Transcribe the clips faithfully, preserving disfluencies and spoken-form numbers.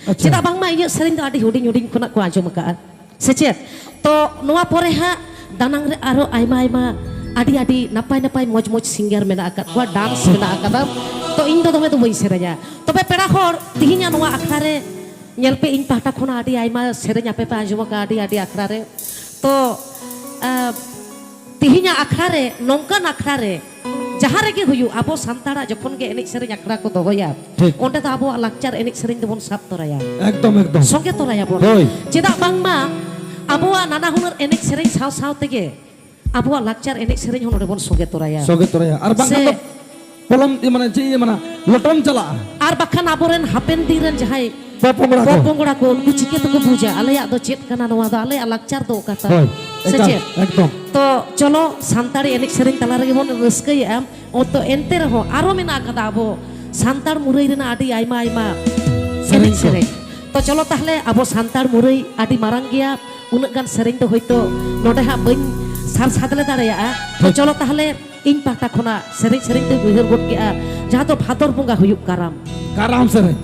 ᱟᱪᱪᱷᱟ᱾ ᱪᱮᱫᱟᱜ ᱵᱟᱝᱢᱟ ᱤᱧᱟᱹᱜ ᱥᱮᱨᱮᱧ ᱫᱚ ᱟᱹᱰᱤ ᱦᱩᱰᱤᱧ ᱦᱩᱰᱤᱧ ᱠᱷᱚᱱᱟᱜ ᱠᱚ ᱟᱸᱡᱚᱢ ᱟᱠᱟᱫᱼᱟ, ᱥᱮ ᱪᱮᱫ? ᱛᱚ ᱱᱚᱣᱟ ᱯᱚᱨᱮ ᱦᱟᱸᱜ ᱫᱟᱱᱟᱝ ᱨᱮ ᱟᱨᱚ ᱟᱭᱢᱟ ᱟᱭᱢᱟ ᱟᱹᱰᱤ ᱟᱹᱰᱤ ᱱᱟᱯᱟᱭ ᱱᱟᱯᱟᱭ ᱢᱚᱡᱽ ᱢᱚᱡᱽ ᱥᱤᱝᱜᱟᱨ ᱢᱮᱱᱟᱜ ᱟᱠᱟᱫ ᱠᱚᱣᱟ, ᱰᱟᱱᱥ ᱢᱮᱱᱟᱜ ᱟᱠᱟᱫᱟ᱾ ᱛᱚ ᱤᱧ ᱫᱚ ᱫᱚᱢᱮ ᱫᱚ ᱵᱟᱹᱧ ᱥᱮᱨᱮᱧᱟ᱾ ᱛᱚᱵᱮ ᱯᱮᱲᱟ ᱦᱚᱲ, ᱛᱤᱦᱤᱧᱟᱜ ᱱᱚᱣᱟ ᱟᱠᱷᱲᱟ ᱨᱮ ᱧᱮᱞ ᱯᱮ, ᱤᱧ ᱯᱟᱦᱴᱟ ᱠᱷᱚᱱᱟᱜ ᱟᱹᱰᱤ ᱟᱭᱢᱟ ᱥᱮᱨᱮᱧ ᱟᱯᱮ ᱯᱮ ᱟᱸᱡᱚᱢ ᱟᱠᱟᱫᱼᱟ ᱟᱹᱰᱤ ᱟᱹᱰᱤ ᱟᱠᱷᱲᱟ ᱨᱮ᱾ ᱛᱚ ᱟᱸ, ᱛᱤᱦᱤᱧᱟᱜ ᱟᱠᱷᱲᱟ ᱨᱮ, ᱱᱚᱝᱠᱟᱱ ᱟᱠᱷᱲᱟ ᱨᱮ, ᱡᱟᱦᱟᱸ ᱨᱮᱜᱮ ᱦᱩᱭᱩᱜ, ᱟᱵᱚ ᱥᱟᱱᱛᱟᱲᱟᱜ ᱡᱚᱠᱷᱚᱱ ᱜᱮ ᱮᱱᱮᱡ ᱥᱮᱨᱮᱧ ᱟᱠᱷᱲᱟ ᱠᱚ ᱫᱚᱦᱚᱭᱟ, ᱴᱷᱤᱠ᱾ ᱚᱸᱰᱮ ᱫᱚ ᱟᱵᱚᱣᱟᱜ ᱞᱟᱠᱪᱟᱨ ᱮᱱᱮᱡ ᱥᱮᱨᱮᱧ ᱫᱚᱵᱚᱱ ᱥᱟᱵ ᱛᱚᱨᱟᱭᱟ᱾ ᱮᱠᱫᱚᱢ, ᱮᱠᱫᱚᱢ᱾ ᱥᱚᱸᱜᱮ ᱛᱚᱨᱟᱭᱟᱵᱚᱱ᱾ ᱦᱳᱭ᱾ ᱪᱮᱫᱟᱜ ᱵᱟᱝᱢᱟ ᱟᱵᱚᱣᱟᱜ ᱱᱟᱱᱟ ᱦᱩᱱᱟᱹᱨ ᱮᱱᱮᱡ ᱥᱮᱨᱮᱧ ᱥᱟᱶ ᱥᱟᱶ ᱛᱮᱜᱮ ᱟᱵᱚᱣᱟᱜ ᱞᱟᱠᱪᱟᱨ ᱮᱱᱮᱡ ᱥᱮᱨᱮᱧ ᱦᱚᱸ ᱱᱚᱰᱮ ᱵᱚᱱ ᱥᱚᱸᱜᱮ ᱛᱚᱨᱟᱭᱟ᱾ ᱥᱚᱸᱜᱮ ᱛᱚᱨᱟᱭᱟ᱾ ᱟᱨ ᱵᱟᱝᱠᱷᱟᱱ ᱥᱮ ᱫᱚ ᱯᱚᱞᱚᱢ, ᱤᱭᱟᱹ, ᱢᱟᱱᱮ, ᱪᱮᱫ ᱤᱧ ᱢᱮᱱᱟ, ᱞᱚᱴᱚᱢ ᱪᱟᱞᱟᱜᱼᱟ᱾ ᱟᱨ ᱵᱟᱠᱷᱟᱱ ᱟᱵᱚᱨᱮᱱ ᱦᱟᱯᱮᱱ ᱫᱤᱱ ᱨᱮᱱ ᱡᱟᱦᱟᱸᱭ ᱯᱚᱯᱚᱝᱲᱟ ᱠᱚ᱾ ᱯᱚᱯᱚᱝᱲᱟ ᱠᱚ, ᱩᱱᱠᱩ ᱪᱤᱠᱟᱹ ᱛᱮᱠᱚ ᱵᱩᱡᱟ ᱟᱞᱮᱭᱟᱜ ᱫᱚ ᱪᱮᱫ ᱠᱟᱱᱟ, ᱱᱚᱣᱟ ᱫᱚ ᱟᱞᱮᱭᱟᱜ ᱞᱟᱠᱪᱟᱨ ᱫᱚ ᱚᱠᱟ ᱛᱟᱢ? ᱦᱳᱭ, ᱥᱮ ᱮᱠᱟᱞ, ᱪᱮᱫ? ᱮᱠᱫᱚᱢ᱾ ᱛᱚ ᱪᱚᱞᱚ, ᱥᱟᱱᱛᱟᱲᱤ ᱮᱱᱮᱡ ᱥᱮᱨᱮᱧ ᱛᱟᱞᱟ ᱨᱮᱜᱮ ᱵᱚᱱ ᱨᱟᱹᱥᱠᱟᱹᱭᱮᱜᱼᱟ᱾ ᱚ, ᱛᱚ ᱮᱱᱛᱮ ᱨᱮᱦᱚᱸ ᱟᱨᱚ ᱢᱮᱱᱟᱜ ᱟᱠᱟᱫᱟ ᱟᱵᱚ ᱥᱟᱱᱛᱟᱲ ᱢᱩᱨᱟᱹᱭ ᱨᱮᱱᱟᱜ ᱟᱹᱰᱤ ᱟᱭᱢᱟ ᱟᱭᱢᱟ ᱥᱮᱨᱮᱧ ᱮᱱᱮᱡ ᱠᱚ᱾ ᱥᱮᱨᱮᱧ᱾ ᱛᱚ ᱪᱚᱞᱚ ᱛᱟᱦᱞᱮ, ᱟᱵᱚ ᱥᱟᱱᱛᱟᱲ ᱢᱩᱨᱟᱹᱭ ᱟᱹᱰᱤ ᱢᱟᱨᱟᱝ ᱜᱮᱭᱟ, ᱩᱱᱟᱹᱜ ᱜᱟᱱ ᱥᱮᱨᱮᱧ ᱫᱚ ᱦᱳᱭᱛᱳ ᱱᱚᱰᱮ ᱦᱟᱸᱜ ᱵᱟᱹᱧ ᱥᱟᱨ ᱥᱟᱫᱽᱞᱮ ᱫᱟᱲᱮᱭᱟᱜᱼᱟ᱾ ᱛᱚ ᱴᱷᱤᱠ᱾ ᱪᱚᱞᱚ ᱛᱟᱦᱞᱮ, ᱤᱧ ᱯᱟᱦᱴᱟ ᱠᱷᱚᱱᱟᱜ ᱥᱮᱨᱮᱧ ᱥᱮᱨᱮᱧ ᱛᱮᱧ ᱩᱭᱦᱟᱹᱨ ᱜᱚᱫ ᱠᱮᱜᱼᱟ, ᱡᱟᱦᱟᱸ ᱫᱚ ᱵᱷᱟᱫᱚᱨ ᱵᱚᱸᱜᱟ ᱦᱩᱭᱩᱜ ᱠᱟᱨᱟᱢ᱾ ᱠᱟᱨᱟᱢ ᱥᱮᱨᱮᱧ᱾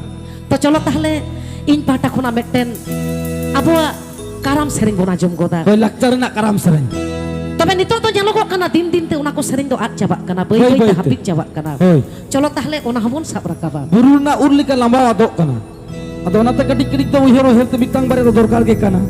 ᱛᱚ ᱪᱚᱞᱚ ᱛᱟᱦᱞᱮ, ᱤᱧ ᱯᱟᱦᱴᱟ ᱠᱷᱚᱱᱟᱜ ᱢᱤᱫᱴᱮᱱ ᱟᱵᱚᱣᱟᱜ ᱠᱟᱨᱟᱢ ᱥᱮᱨᱮᱧ ᱵᱚᱱ ᱟᱸᱡᱚᱢ ᱜᱚᱫᱟ᱾ ᱦᱳᱭ, ᱞᱟᱠᱪᱟᱨ ᱨᱮᱱᱟᱜ ᱠᱟᱨᱟᱢ ᱥᱮᱨᱮᱧ᱾ ᱛᱚᱵᱮ ᱱᱤᱛᱚᱜ ᱫᱚ ᱧᱮᱞᱚᱜᱚᱜ ᱠᱟᱱᱟ, ᱫᱤᱱ ᱫᱤᱱ ᱛᱮ ᱚᱱᱟ ᱠᱚ ᱥᱮᱨᱮᱧ ᱫᱚ ᱟᱫ ᱪᱟᱵᱟᱜ ᱠᱟᱱᱟ, ᱵᱟᱹᱭ ᱦᱳᱭ, ᱵᱟᱹᱭ ᱛᱮ ᱵᱟᱹᱭ ᱛᱮ᱾ ᱦᱟᱹᱯᱤᱫ ᱪᱟᱵᱟᱜ ᱠᱟᱱᱟ᱾ ᱦᱳᱭ᱾ ᱪᱚᱞᱚ ᱛᱟᱦᱞᱮ, ᱚᱱᱟ ᱦᱚᱸᱵᱚᱱ ᱥᱟᱵ ᱨᱟᱠᱟᱵᱟ᱾ ᱵᱩᱨᱩ ᱨᱮᱱᱟᱜ ᱩᱨ ᱞᱮᱠᱟ ᱞᱟᱸᱵᱟᱣ ᱟᱫᱚᱜ ᱠᱟᱱᱟ᱾ ᱟᱫᱚ ᱚᱱᱟᱛᱮ ᱠᱟᱹᱴᱤᱡ ᱠᱟᱹᱴᱤᱡ ᱫᱚ ᱩᱭᱦᱟᱹᱨ ᱩᱭᱦᱟᱹᱨ ᱛᱮ ᱢᱤᱫᱴᱟᱝ ᱵᱟᱨᱭᱟ ᱫᱚ ᱫᱚᱨᱠᱟᱨ ᱜᱮ ᱠᱟᱱᱟ᱾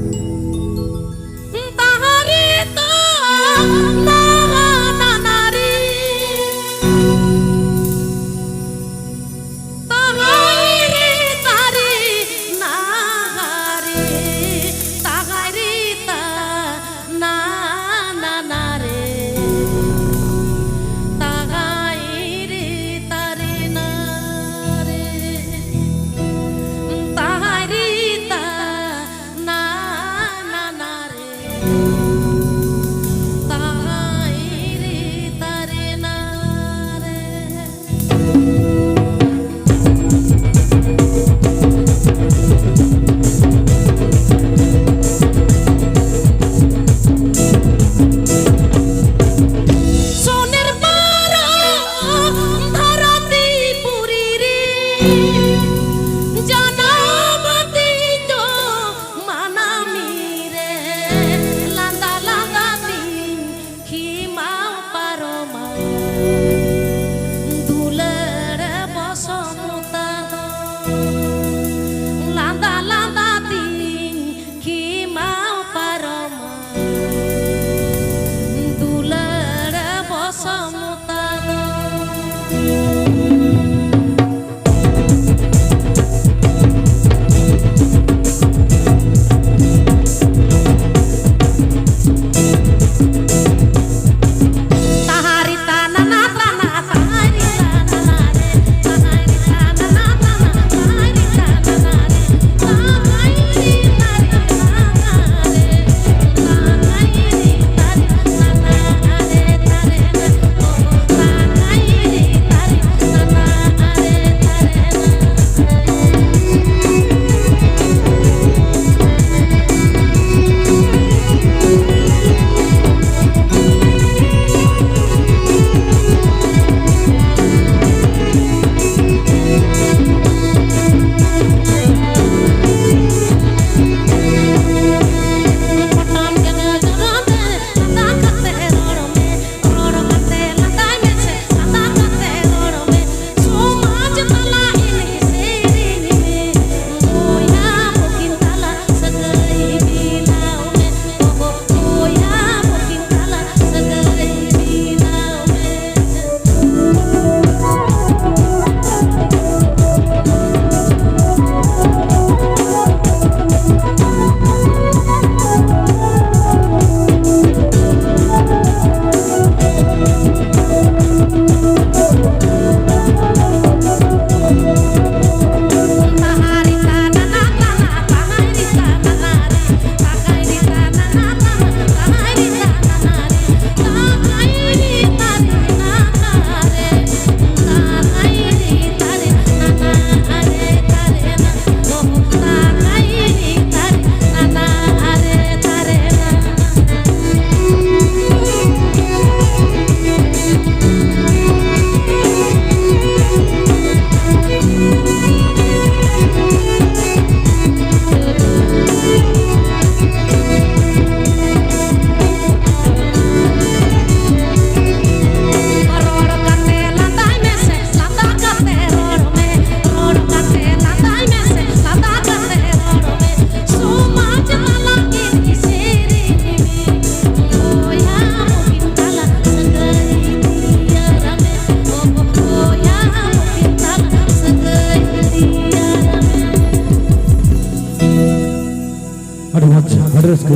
ᱟᱹᱰᱤ ᱨᱟᱹᱥᱠᱟᱹ᱾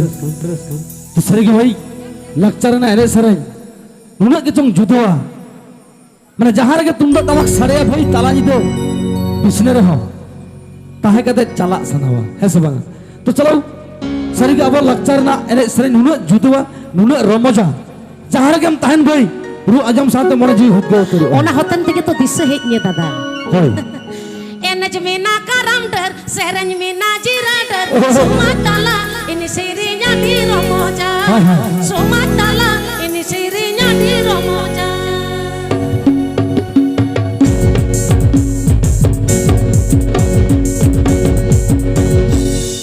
ᱛᱚ ᱥᱟᱹᱨᱤᱜᱮ ᱵᱷᱟᱹᱭ, ᱞᱟᱠᱪᱟᱨ ᱨᱮᱱᱟᱜ ᱮᱱᱮᱡ ᱥᱮᱨᱮᱧ ᱱᱩᱱᱟᱹᱜ ᱜᱮᱪᱚᱝ ᱡᱩᱫᱟᱹᱣᱟ᱾ ᱢᱟᱱᱮ ᱡᱟᱦᱟᱸ ᱨᱮᱜᱮ ᱛᱩᱢᱫᱟᱜ ᱴᱟᱢᱟᱠ ᱥᱟᱰᱮᱭᱟ ᱵᱷᱟᱹᱭ, ᱛᱟᱞᱟ ᱧᱤᱫᱟᱹ ᱵᱤᱪᱷᱱᱟᱹ ᱨᱮᱦᱚᱸ ᱛᱟᱦᱮᱸ ᱠᱟᱛᱮ ᱪᱟᱞᱟᱜ ᱥᱟᱱᱟᱣᱟ, ᱦᱮᱸ ᱥᱮ ᱵᱟᱝ? ᱛᱚ ᱪᱚᱞᱚ, ᱥᱟᱹᱨᱤᱜᱮ ᱟᱵᱚ ᱞᱟᱠᱪᱟᱨ ᱨᱮᱱᱟᱜ ᱮᱱᱮᱡ ᱥᱮᱨᱮᱧ ᱱᱩᱱᱟᱹᱜ ᱡᱩᱫᱟᱹᱣᱟ, ᱱᱩᱱᱟᱹᱜ ᱨᱚᱢᱚᱡᱟ, ᱡᱟᱦᱟᱸ ᱨᱮᱜᱮᱢ ᱛᱟᱦᱮᱱ ᱵᱷᱟᱹᱭ, ᱨᱩ ᱟᱸᱡᱚᱢ ᱥᱟᱶᱛᱮ ᱢᱚᱱᱮ ᱡᱤᱣᱤ ᱦᱩᱫᱽᱜᱟᱹᱣ ᱩᱛᱟᱹᱨᱚᱜᱼᱟ᱾ ᱚᱱᱟ ᱦᱚᱛᱮᱱ ᱛᱮᱜᱮ ᱛᱚ ᱫᱤᱥᱟᱹ ᱦᱮᱡ ᱤᱧᱟᱹ ᱫᱟᱫᱟ᱾ ᱦᱳᱭ᱾ ᱮᱱᱮᱡ ᱢᱮᱱᱟ ᱠᱟᱨᱟᱢ ᱰᱟᱹᱨ, ᱥᱮᱨᱮᱧ ᱢᱮᱱᱟ ᱡᱤᱨᱟᱹ ᱰᱟᱹᱨ, ᱚᱦᱚ᱾ ᱥᱚᱢᱟᱡᱽ ᱛᱟᱞᱟ ᱤᱧ ᱥᱮᱨᱮᱧ ᱟᱹᱰᱤ ᱨᱚᱢᱚᱡᱟ᱾ ᱦᱳᱭ, ᱦᱳᱭ᱾ ᱥᱚᱢᱟᱡᱽ ᱛᱟᱞᱟ ᱤᱧ ᱥᱮᱨᱮᱧ ᱟᱹᱰᱤ ᱨᱚᱢᱚᱡᱟ᱾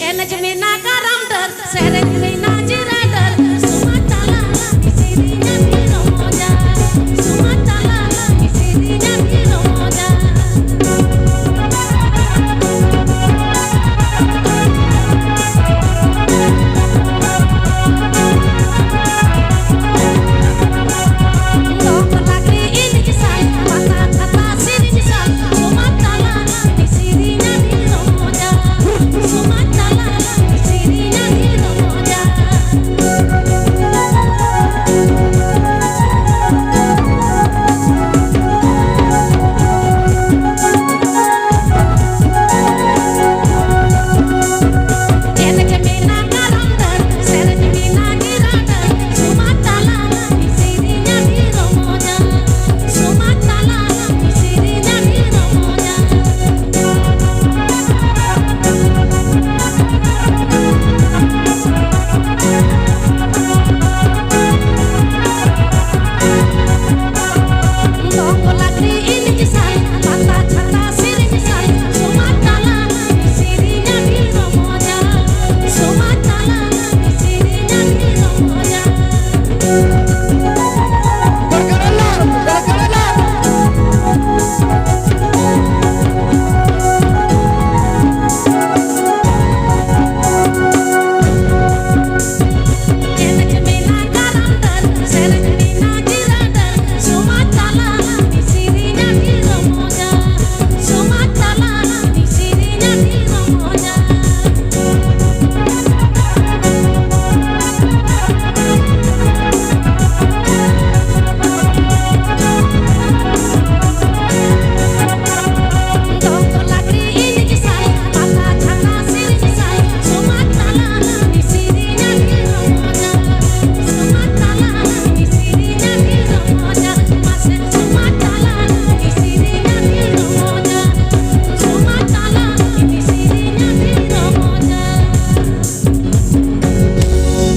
ᱮᱱᱮᱡ ᱢᱮᱱᱟ ᱠᱟᱨᱟᱢ ᱰᱟᱹᱨ, ᱥᱮᱨᱮᱧ ᱢᱮᱱᱟ ᱡᱤᱨᱟᱹ ᱰᱟᱹᱨ, ᱥᱚᱢᱟᱡᱽ ᱛᱟᱞᱟ ᱤᱧ ᱥᱮᱨᱮᱧ ᱟᱹᱰᱤ ᱨᱚᱢᱚᱡᱟ᱾ ᱥᱚᱢᱟᱡᱽ ᱛᱟᱞᱟ ᱤᱧ ᱥᱮᱨᱮᱧ ᱟᱹᱰᱤ ᱨᱚᱢᱚᱡᱟ᱾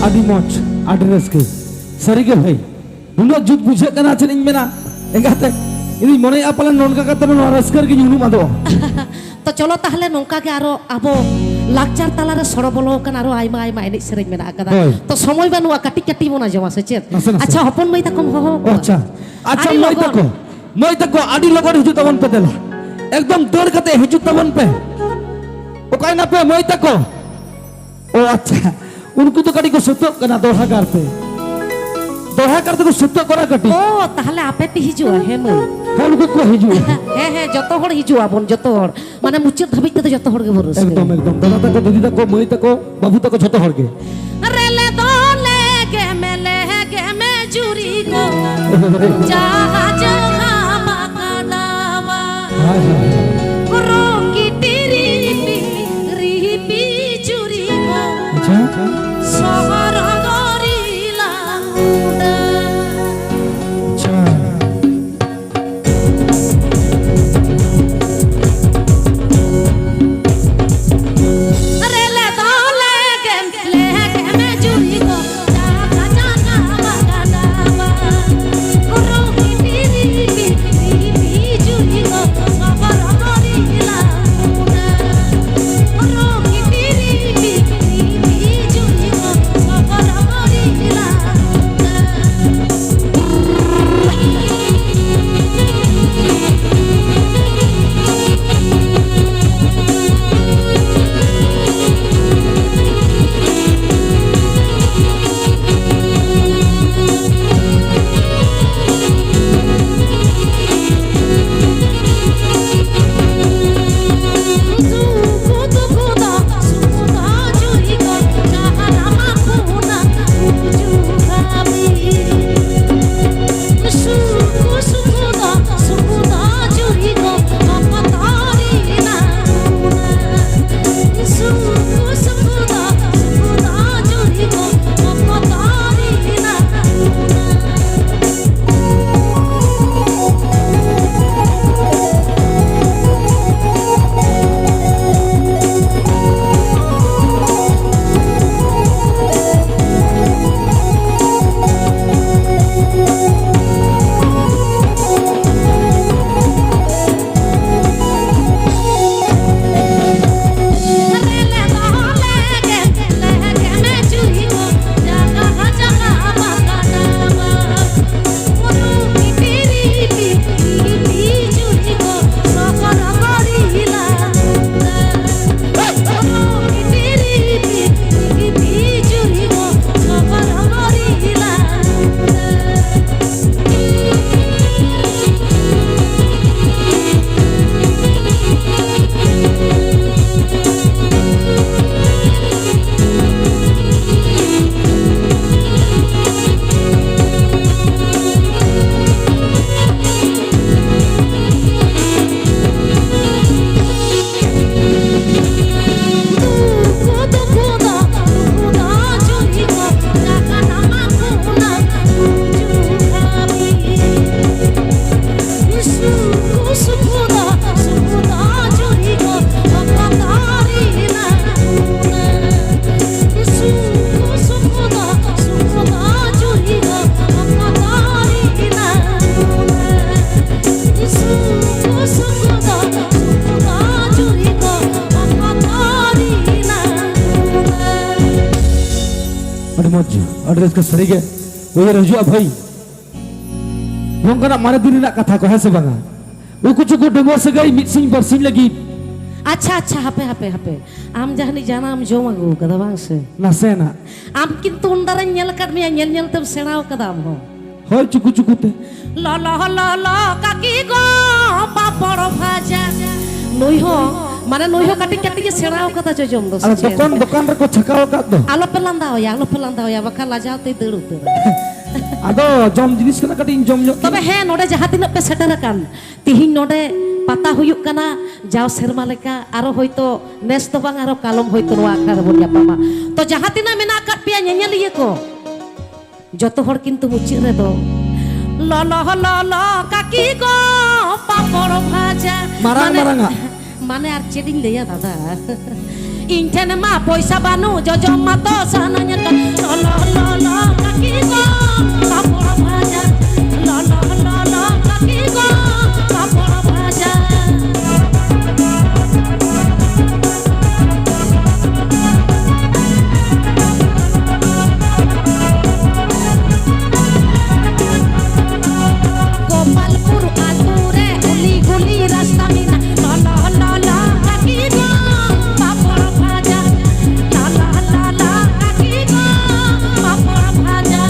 ᱟᱹᱰᱤ ᱢᱚᱡᱽ, ᱟᱹᱰᱤ ᱨᱟᱹᱥᱠᱟᱹ᱾ ᱥᱟᱹᱨᱤᱜᱮ ᱵᱷᱟᱹᱭ, ᱩᱱᱟᱹᱜ ᱡᱩᱛ ᱵᱩᱡᱷᱟᱹᱜ ᱠᱟᱱᱟ, ᱪᱮᱫ ᱤᱧ ᱢᱮᱱᱟ ᱮᱸᱜᱟᱛᱮ᱾ ᱤᱧᱤᱧ ᱢᱚᱱᱮᱭᱮᱫᱼᱟ ᱯᱟᱞᱮᱱ ᱱᱚᱝᱠᱟ ᱠᱟᱛᱮ ᱱᱚᱣᱟ ᱨᱟᱹᱥᱠᱟᱹ ᱨᱮᱜᱮᱧ ᱩᱱᱩᱢ ᱟᱫᱚᱜᱼᱟ᱾ ᱛᱚ ᱪᱚᱞᱚ ᱛᱟᱦᱞᱮ ᱱᱚᱝᱠᱟ ᱜᱮ ᱟᱨᱚ ᱟᱵᱚ ᱞᱟᱠᱪᱟᱨ ᱛᱟᱞᱟᱨᱮ ᱥᱚᱲᱚ ᱵᱚᱞᱚ ᱟᱠᱟᱱ ᱟᱨᱚ ᱟᱭᱢᱟ ᱟᱭᱢᱟ ᱮᱱᱮᱡ ᱥᱮᱨᱮᱧ ᱢᱮᱱᱟᱜ ᱟᱠᱟᱫᱟ᱾ ᱦᱳᱭ᱾ ᱛᱚ ᱥᱚᱢᱚᱭ ᱵᱟᱹᱱᱩᱜᱼᱟ, ᱠᱟᱹᱴᱤᱡ ᱠᱟᱹᱴᱤᱡ ᱵᱚᱱ ᱟᱸᱡᱚᱢᱟ ᱥᱮ ᱪᱮᱫ? ᱱᱟᱥᱮ ᱱᱟᱥᱮ᱾ ᱟᱪᱪᱷᱟ, ᱦᱚᱯᱚᱱ ᱢᱟᱹᱭ ᱛᱟᱠᱚᱢ ᱦᱚᱦᱚ ᱟᱠᱚᱣᱟ᱾ ᱟᱪᱪᱷᱟ, ᱟᱪᱪᱷᱟ, ᱟᱹᱰᱤ ᱢᱟᱹᱭ ᱞᱚᱜᱚᱱ᱾ ᱛᱟᱠᱚ, ᱢᱟᱹᱭ ᱛᱟᱠᱚ ᱟᱹᱰᱤ ᱞᱚᱜᱚᱱ ᱦᱤᱡᱩᱜ ᱛᱟᱵᱚᱱ ᱯᱮ ᱫᱮᱞᱟ᱾ ᱮᱠᱫᱚᱢ ᱫᱟᱹᱲ ᱠᱟᱛᱮ ᱦᱤᱡᱩᱜ ᱛᱟᱵᱚᱱ ᱯᱮ᱾ ᱚᱠᱟᱭ ᱱᱟᱯᱮ ᱢᱟᱹᱭ ᱛᱟᱠᱚ? ᱚ ᱟᱪᱪᱷᱟ, ᱩᱱᱠᱩ ᱫᱚ ᱠᱟᱹᱴᱤᱡ ᱠᱚ ᱥᱟᱹᱛᱟᱹᱜ ᱠᱟᱱᱟ ᱫᱚᱦᱲᱟ ᱠᱟᱨᱛᱮ᱾ ᱫᱚᱦᱲᱟ ᱠᱟᱨᱛᱮ ᱠᱚ ᱥᱟᱹᱛᱟᱹᱜ ᱠᱟᱱᱟ ᱠᱟᱹᱴᱤᱡ᱾ ᱚ, ᱛᱟᱦᱞᱮ ᱟᱯᱮ ᱯᱮ ᱦᱤᱡᱩᱜᱼᱟ, ᱦᱮᱸ ᱢᱟᱹᱭ? ᱦᱮᱸ, ᱩᱱᱠᱩ ᱠᱚ ᱦᱤᱡᱩᱜᱼᱟ᱾ ᱦᱮᱸ, ᱦᱮᱸ, ᱡᱚᱛᱚ ᱦᱚᱲ ᱦᱤᱡᱩᱜ ᱟᱵᱚᱱ, ᱡᱚᱛᱚ ᱦᱚᱲ᱾ ᱢᱟᱱᱮ ᱢᱩᱪᱟᱹᱫ ᱫᱷᱟᱹᱵᱤᱡ ᱛᱮᱫᱚ ᱡᱚᱛᱚ ᱦᱚᱲ ᱜᱮᱵᱚᱱ ᱨᱟᱹᱥᱠᱟᱹᱭᱟ᱾ ᱮᱠᱫᱚᱢ, ᱮᱠᱫᱚᱢ᱾ ᱫᱟᱫᱟ ᱛᱟᱠᱚ, ᱫᱤᱫᱤ ᱛᱟᱠᱚ, ᱢᱟᱹᱭ ᱛᱟᱠᱚ, ᱵᱟᱹᱵᱩ ᱛᱟᱠᱚ, ᱡᱷᱚᱛᱚ ᱦᱚᱲ ᱜᱮ᱾ ᱨᱮᱞᱮ ᱫᱚ ᱞᱮᱜᱮᱢᱮ, ᱞᱮᱜᱮᱢᱮ ᱡᱩᱨᱤ ᱠᱚ, ᱡᱟᱦᱟᱸ ᱡᱟᱦᱟᱸ ᱵᱟᱠᱟᱰᱟᱣᱟ᱾ ᱦᱳᱭ, ᱦᱳᱭ᱾ ᱨᱚᱝᱜᱤ ᱴᱤᱨᱤᱯᱤ, ᱨᱤᱯᱤ ᱡᱩᱨᱤ ᱠᱚ, ᱟᱪᱪᱷᱟ᱾ ᱥᱚᱦᱚᱨ ᱜᱚᱨᱤ ᱞᱟᱝᱰᱟ᱾ ᱟᱪᱪᱷᱟ᱾ ᱟᱹᱰᱤ ᱢᱚᱡᱽ, ᱟᱹᱰᱤ ᱨᱟᱹᱥᱠᱟᱹ ᱥᱟᱹᱨᱤᱜᱮ᱾ ᱩᱭᱦᱟᱹᱨ ᱦᱤᱡᱩᱜᱼᱟ ᱵᱷᱟᱹᱭ, ᱱᱚᱝᱠᱟᱱᱟᱜ ᱢᱟᱨᱮ ᱫᱤᱱ ᱨᱮᱱᱟᱜ ᱠᱟᱛᱷᱟ ᱠᱚ, ᱦᱮᱸ ᱥᱮ ᱵᱟᱝᱟ? ᱩᱠᱩ ᱪᱩᱠᱩ ᱰᱟᱺᱜᱩᱣᱟᱹ ᱥᱟᱹᱜᱟᱹᱭ ᱢᱤᱫ ᱥᱤᱧ ᱵᱟᱨᱥᱤᱧ ᱞᱟᱹᱜᱤᱫ᱾ ᱟᱪᱪᱷᱟ, ᱟᱪᱪᱷᱟ, ᱦᱟᱯᱮ, ᱦᱟᱯᱮ, ᱦᱟᱯᱮ᱾ ᱟᱢ ᱡᱟᱦᱟᱱᱤᱡ ᱡᱟᱱᱟᱢ ᱡᱚᱢ ᱟᱹᱜᱩ ᱠᱟᱫᱟ, ᱵᱟᱝ ᱥᱮ? ᱱᱟᱥᱮᱱᱟᱜ᱾ ᱟᱢ ᱠᱤᱱᱛᱩ ᱩᱱ ᱫᱟᱨᱟᱧ ᱧᱮᱞ ᱟᱠᱟᱫ ᱢᱮᱭᱟ, ᱧᱮᱞ ᱧᱮᱞ ᱛᱮᱢ ᱥᱮᱬᱟ ᱟᱠᱟᱫᱟ ᱟᱢ ᱦᱚᱸ᱾ ᱦᱳᱭ, ᱪᱩᱠᱩ ᱪᱩᱠᱩ ᱛᱮ᱾ ᱞᱚᱞᱚ, ᱞᱚᱞᱚ, ᱠᱟᱹᱠᱤ ᱜᱚ, ᱯᱟᱯᱚᱲ ᱵᱷᱟᱡᱟ᱾ ᱱᱩᱭ ᱦᱚᱸ, ᱢᱟᱱᱮ, ᱱᱩᱭ ᱦᱚᱸ ᱠᱟᱹᱴᱤᱡ ᱠᱟᱹᱴᱤᱡ ᱮ ᱥᱮᱬᱟ ᱟᱠᱟᱫᱟ ᱡᱚᱡᱚᱢ ᱫᱚ, ᱥᱮ ᱟᱨ ᱪᱮᱫ? ᱫᱚᱠᱟᱱ, ᱫᱚᱠᱟᱱ ᱨᱮᱠᱚ ᱪᱷᱟᱠᱟᱣ ᱟᱠᱟᱫ ᱫᱚ᱾ ᱟᱞᱚᱯᱮ ᱞᱟᱸᱫᱟ ᱟᱭᱟ, ᱟᱞᱚᱯᱮ ᱞᱟᱸᱫᱟ ᱟᱭᱟ, ᱵᱟᱠᱷᱟᱱ ᱞᱟᱡᱟᱣ ᱛᱮᱭ ᱫᱟᱹᱲ ᱩᱛᱟᱹᱨᱟ᱾ ᱟᱫᱚ ᱡᱚᱢ ᱡᱤᱱᱤᱥ ᱠᱟᱱᱟ, ᱠᱟᱹᱴᱤᱡ ᱤᱧ ᱡᱚᱢ ᱧᱚᱜ ᱛᱚᱵᱮ ᱠᱮᱫ᱾ ᱦᱮᱸ, ᱱᱚᱰᱮ ᱡᱟᱦᱟᱸ ᱛᱤᱱᱟᱹᱜ ᱯᱮ ᱥᱮᱴᱮᱨ ᱟᱠᱟᱱ, ᱛᱤᱦᱤᱧ ᱱᱚᱰᱮ ᱯᱟᱛᱟ ᱦᱩᱭᱩᱜ ᱠᱟᱱᱟ, ᱡᱟᱣ ᱥᱮᱨᱢᱟ ᱞᱮᱠᱟ, ᱟᱨᱚ ᱦᱚᱭᱛᱳ ᱱᱮᱥ ᱫᱚ ᱵᱟᱝ, ᱟᱨᱚ ᱠᱟᱞᱚᱢ ᱦᱚᱭᱛᱳ ᱱᱚᱣᱟ ᱟᱠᱷᱲᱟ ᱨᱮᱵᱚᱱ ᱧᱟᱯᱟᱢᱟ᱾ ᱛᱚ, ᱡᱟᱦᱟᱸ ᱛᱤᱱᱟᱹᱜ ᱢᱮᱱᱟᱜ ᱟᱠᱟᱫ ᱯᱮᱭᱟ ᱧᱮᱧᱮᱞᱤᱭᱟᱹ ᱠᱚ, ᱡᱚᱛᱚ ᱦᱚᱲ ᱠᱤᱱᱛᱩ ᱢᱩᱪᱟᱹᱫ ᱨᱮᱫᱚ ᱞᱚᱞᱚ ᱞᱚᱞᱚ ᱠᱟᱹᱠᱤ ᱜᱚ ᱯᱟᱯᱚᱲ ᱵᱷᱟᱡᱟ᱾ ᱢᱟᱨᱟᱝ ᱢᱟᱱᱮ, ᱢᱟᱨᱟᱝ ᱟᱜ᱾ ᱢᱟᱱᱮ ᱟᱨ ᱪᱮᱫ ᱤᱧ ᱞᱟᱹᱭᱟ ᱫᱟᱫᱟ, ᱤᱧ ᱴᱷᱮᱱ ᱢᱟ ᱯᱚᱭᱥᱟ ᱵᱟᱹᱱᱩᱜ, ᱡᱚᱡᱚᱢ ᱢᱟᱛᱚ ᱥᱟᱱᱟᱧ ᱠᱟᱱ᱾ ᱞᱚᱞᱚ ᱞᱚᱞᱚ ᱠᱟᱹᱠᱤ ᱜᱚ ᱯᱟᱯᱚᱲ ᱵᱷᱟᱡᱟ, ᱞᱚᱞᱚ ᱞᱚᱞᱚ ᱠᱟᱹᱠᱤ ᱜᱚ ᱯᱟᱯᱚᱲ ᱵᱷᱟᱡᱟ᱾ ᱜᱳᱯᱟᱞᱯᱩᱨ ᱟᱹᱛᱩ ᱨᱮ ᱩᱞᱤ ᱜᱩᱞᱤ ᱨᱟᱥᱛᱟ ᱢᱮᱱᱟᱜ᱾ ᱞᱚᱞᱚ ᱞᱚᱞᱚ ᱠᱟᱹᱠᱤ ᱜᱚ ᱯᱟᱯᱚᱲ ᱵᱷᱟᱡᱟ, ᱞᱚᱞᱚ ᱞᱚᱞᱚ ᱠᱟᱹᱠᱤ ᱜᱚ ᱯᱟᱯᱚᱲ ᱵᱷᱟᱡᱟ᱾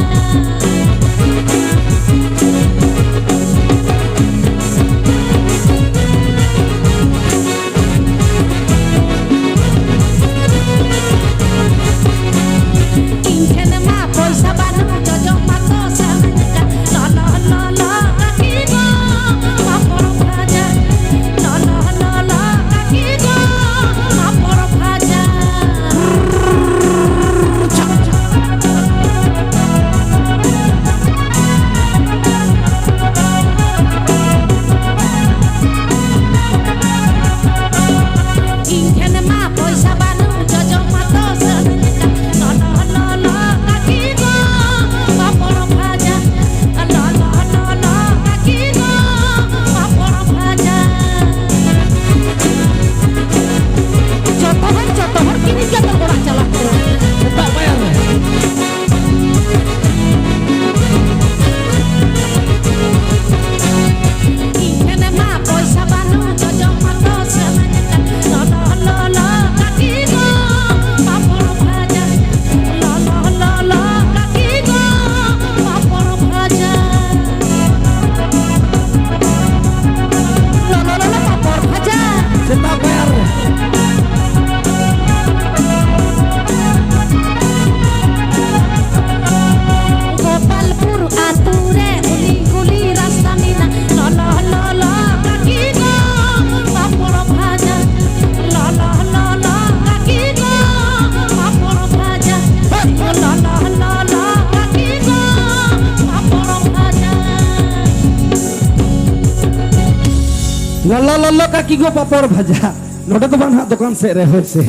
ᱞᱟᱞᱟ ᱞᱟᱞᱟ ᱠᱟᱠᱤ ᱜᱚ ᱯᱟᱯᱚᱲ ᱵᱷᱟᱡᱟ᱾ ᱱᱚᱰᱮ ᱫᱚ ᱵᱟᱝ ᱦᱟᱸᱜ ᱫᱚᱠᱟᱱ ᱥᱮᱫ ᱨᱮ, ᱦᱳᱭ ᱥᱮ᱾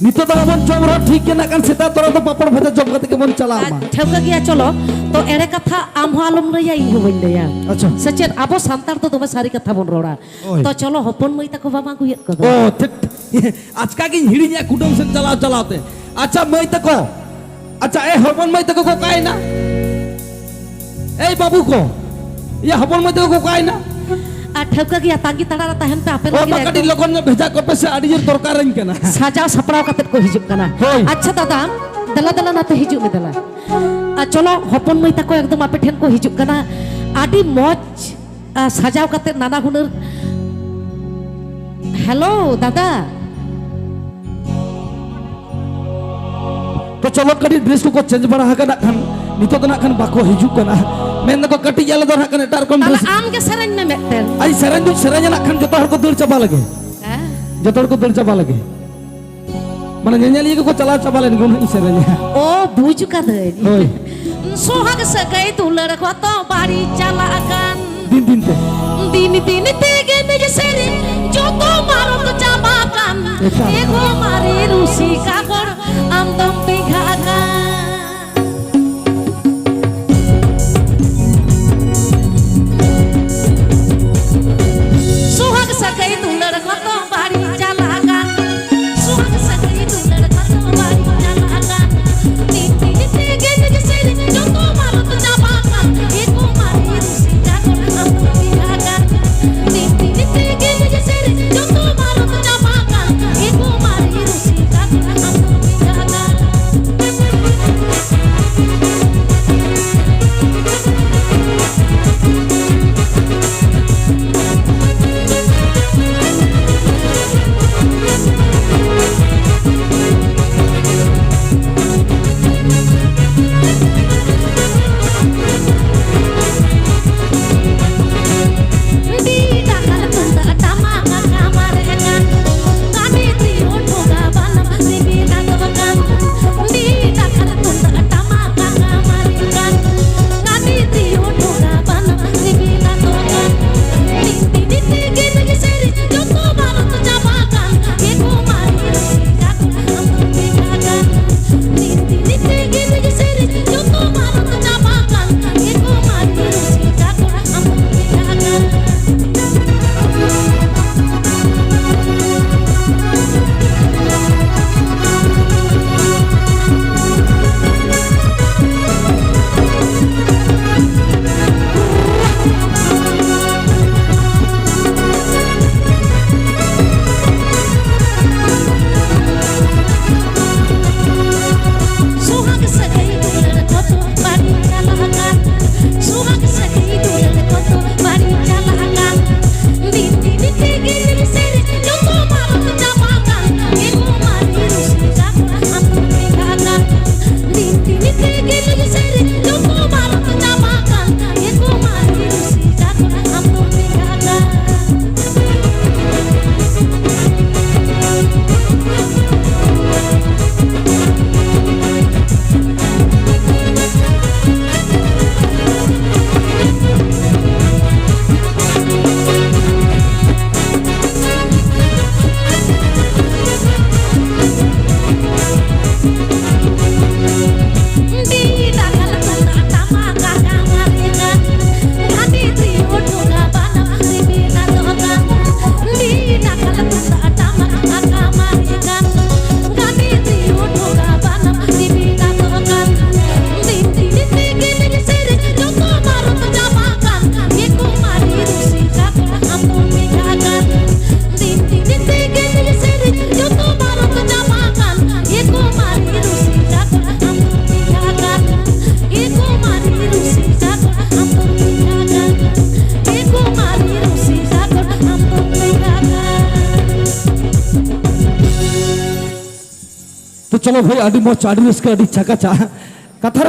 ᱱᱤᱛᱚᱜ ᱫᱚ ᱟᱵᱚᱱ ᱡᱚᱢ ᱨᱮᱦᱚᱸ ᱴᱷᱤᱠ ᱜᱮ, ᱱᱟᱜ ᱠᱷᱟᱱ ᱥᱮᱛᱟᱜ ᱛᱚᱨᱟ ᱫᱚ ᱯᱟᱯᱚᱲ ᱵᱷᱟᱡᱟ ᱡᱚᱢ ᱠᱟᱛᱮ ᱜᱮᱵᱚᱱ ᱪᱟᱞᱟᱜ ᱟᱨ ᱢᱟ᱾ ᱴᱷᱟᱹᱣᱠᱟᱹ ᱜᱮᱭᱟ, ᱪᱚᱞᱚ᱾ ᱛᱚ ᱮᱲᱮ ᱠᱟᱛᱷᱟ ᱟᱢ ᱦᱚᱸ ᱟᱞᱚᱢ ᱞᱟᱹᱭᱟ, ᱤᱧ ᱦᱚᱸ ᱵᱟᱹᱧ ᱞᱟᱹᱭᱟ᱾ ᱟᱪᱪᱷᱟ᱾ ᱥᱮ ᱪᱮᱫ? ᱟᱵᱚ ᱥᱟᱱᱛᱟᱲ ᱫᱚ ᱫᱚᱢᱮ ᱥᱟᱹᱨᱤ ᱠᱟᱛᱷᱟ ᱵᱚᱱ ᱨᱚᱲᱟ᱾ ᱦᱳᱭ᱾ ᱛᱚ ᱪᱚᱞᱚ, ᱦᱚᱯᱚᱱ ᱢᱟᱹᱭ ᱛᱟᱠᱚ ᱵᱟᱵᱟ ᱠᱚ ᱦᱩᱭᱩᱜ ᱠᱚᱫᱚ᱾ ᱚ, ᱴᱷᱤᱠ, ᱴᱷᱤᱠ᱾ ᱟᱪᱠᱟ ᱜᱤᱧ ᱦᱤᱲᱤᱧᱟ ᱠᱩᱰᱟᱹᱢ ᱥᱮᱫ ᱪᱟᱞᱟᱣ ᱪᱟᱞᱟᱣ ᱛᱮ᱾ ᱟᱪᱪᱷᱟ, ᱢᱟᱹᱭ ᱛᱟᱠᱚ, ᱟᱪᱪᱷᱟ, ᱮ ᱦᱚᱯᱚᱱ ᱢᱟᱹᱭ ᱛᱟᱠᱚ ᱠᱚ ᱚᱠᱟᱭᱮᱱᱟ? ᱮᱭ ᱵᱟᱹᱵᱩ ᱠᱚ, ᱤᱭᱟᱹ ᱦᱚᱯᱚᱱ ᱢᱟᱹᱭ ᱛᱟᱠᱚ ᱠᱚ ᱚᱠᱟᱭᱮᱱᱟ? ᱟᱨ ᱴᱷᱟᱹᱣᱠᱟᱹ ᱜᱮᱭᱟ, ᱛᱟᱺᱜᱤ ᱛᱟᱲᱟᱜ ᱨᱮ ᱛᱟᱦᱮᱱ ᱯᱮ ᱟᱯᱮ ᱚ, ᱞᱟᱹᱜᱤᱫ ᱢᱟ ᱠᱟᱹᱴᱤᱡ ᱮᱠᱫᱚᱢ᱾ ᱞᱚᱜᱚᱱ ᱧᱚᱜ ᱵᱷᱮᱡᱟ ᱠᱚᱯᱮ ᱥᱮ, ᱟᱹᱰᱤ ᱡᱳᱨ ᱫᱚᱨᱠᱟᱨᱟᱹᱧ ᱠᱟᱱᱟ᱾ ᱥᱟᱡᱟᱣ ᱥᱟᱯᱲᱟᱣ ᱠᱟᱛᱮ ᱠᱚ ᱦᱤᱡᱩᱜ ᱠᱟᱱᱟ᱾ ᱦᱳᱭ᱾ ᱟᱪᱪᱷᱟ ᱫᱟᱫᱟ, ᱫᱮᱞᱟ ᱫᱮᱞᱟ ᱱᱟᱛᱮ ᱦᱤᱡᱩᱜ ᱢᱮ ᱫᱮᱞᱟ᱾ ᱟᱨ ᱪᱚᱞᱚ, ᱦᱚᱯᱚᱱ ᱢᱟᱹᱭ ᱛᱟᱠᱚ ᱮᱠᱫᱚᱢ ᱟᱯᱮ ᱴᱷᱮᱱ ᱠᱚ ᱦᱤᱡᱩᱜ ᱠᱟᱱᱟ᱾ ᱟᱹᱰᱤ ᱢᱚᱡᱽ ᱟᱨ ᱥᱟᱡᱟᱣ ᱠᱟᱛᱮ ᱱᱟᱱᱟ ᱦᱩᱱᱟᱹᱨ᱾ ᱦᱮᱞᱳ ᱫᱟᱫᱟ᱾ ᱛᱚ ᱪᱚᱞᱚ, ᱠᱟᱹᱴᱤᱡ ᱰᱨᱮᱥ ᱠᱚᱠᱚ ᱪᱮᱧᱡᱽ ᱵᱟᱲᱟ ᱟᱠᱟᱫᱟ ᱠᱷᱟᱱ, ᱱᱤᱛᱚᱜ ᱫᱚ ᱱᱟᱜ ᱠᱷᱟᱱ ᱵᱟᱠᱚ ᱦᱤᱡᱩᱜ ᱠᱟᱱᱟ᱾ ᱢᱮᱱ ᱫᱟᱠᱚ ᱠᱟᱹᱴᱤᱡ ᱟᱞᱮ ᱫᱚ ᱱᱟᱜ ᱠᱷᱟᱱ ᱮᱴᱟᱜ ᱨᱚᱠᱚᱢ ᱛᱟᱦᱞᱮ ᱰᱨᱮᱥ᱾ ᱟᱢ ᱜᱮ ᱥᱮᱨᱮᱧ ᱢᱮ ᱢᱤᱫᱴᱮᱱ᱾ ᱟᱭ ᱥᱮᱨᱮᱧ ᱫᱚᱧ ᱥᱮᱨᱮᱧᱟ ᱱᱟᱜ ᱠᱷᱟᱱ, ᱡᱚᱛᱚ ᱦᱚᱲ ᱠᱚ ᱫᱟᱹᱲ ᱪᱟᱵᱟ ᱞᱮᱜᱮ᱾ ᱦᱮᱸ? ᱡᱚᱛᱚ ᱦᱚᱲ ᱠᱚ ᱫᱟᱹᱲ ᱪᱟᱵᱟ ᱞᱮᱜᱮ᱾ ᱢᱟᱱᱮ ᱧᱮᱧᱮᱞᱤᱭᱟᱹ ᱠᱚᱠᱚ ᱪᱟᱞᱟᱣ ᱪᱟᱵᱟ ᱞᱮᱱ ᱜᱮ, ᱩᱱᱟᱹᱜ ᱤᱧ ᱥᱮᱨᱮᱧᱟ᱾ ᱚ, ᱵᱩᱡᱽ ᱠᱟᱹᱫᱟᱹᱧ᱾ ᱦᱳᱭ᱾ ᱥᱚᱦᱟᱜ ᱥᱟᱹᱜᱟᱹᱭ ᱫᱩᱞᱟᱹᱲ ᱠᱚᱛᱚ ᱵᱟᱹᱲᱤᱡ ᱪᱟᱞᱟᱜ ᱠᱟᱱ᱾ ᱫᱤᱱ ᱫᱤᱱ ᱛᱮ᱾ ᱫᱤᱱ ᱫᱤᱱ ᱛᱮᱜᱮ ᱱᱤᱡ ᱥᱮᱨᱮᱧ ᱡᱚᱛᱚ ᱢᱟᱨᱚᱛ ᱪᱟᱵᱟ ᱠᱟᱱ᱾ ᱮᱠᱟᱞ᱾ ᱮᱜᱳ ᱢᱟᱨᱮ ᱨᱩᱥᱤᱠᱟ ᱦᱚᱲ, ᱟᱢ ᱫᱚᱢ ᱵᱮᱸᱜᱟᱜ ᱠᱟᱱ᱾ ᱥᱚᱦᱟᱜ ᱥᱟᱹᱜᱟᱹᱭ ᱫᱩᱞᱟᱹᱲ ᱠᱚᱛᱚ ᱵᱟᱹᱲᱤᱡ ᱪᱟᱞᱟᱜ ᱠᱟᱱ᱾ ᱥᱚᱦᱟᱜ ᱥᱟᱹᱜᱟᱹᱭ ᱫᱩᱞᱟᱹᱲ ᱠᱚᱛᱚ ᱵᱟᱹᱲᱤᱡ ᱪᱟᱞᱟᱜ ᱠᱟᱱ᱾ ᱫᱤᱱ ᱫᱤᱱ ᱛᱮᱜᱮ ᱱᱤᱡ ᱥᱮᱨᱮᱧ ᱡᱚᱛᱚ ᱢᱟᱨᱚᱛ ᱪᱟᱵᱟ ᱠᱟᱱ᱾ ᱮᱜᱳ ᱢᱟᱨᱮ ᱨᱩᱥᱤᱠᱟ ᱦᱚᱲ, ᱟᱢ ᱫᱚᱢ ᱵᱮᱸᱜᱟᱜ ᱠᱟᱱ᱾ ᱫᱤᱱ ᱫᱤᱱ ᱛᱮᱜᱮ ᱱᱤᱡ ᱥᱮᱨᱮᱧ ᱡᱚᱛᱚ ᱢᱟᱨᱚᱛ ᱪᱟᱵᱟ ᱠᱟᱱ᱾ ᱮᱜᱳ ᱢᱟᱨᱮ ᱨᱩᱥᱤᱠᱟ ᱦᱚᱲ, ᱟᱢ ᱫᱚᱢ ᱵᱮᱸᱜᱟᱜ ᱠᱟᱱ᱾ ᱛᱚ ᱪᱚᱞᱚ ᱵᱷᱟᱹᱭ, ᱟᱹᱰᱤ ᱢᱚᱡᱽ, ᱟᱹᱰᱤ ᱨᱟᱹᱥᱠᱟᱹ, ᱟᱹᱰᱤ ᱪᱟᱠᱟᱪᱟ᱾ ᱠᱟᱛᱷᱟ ᱨᱮᱠᱚ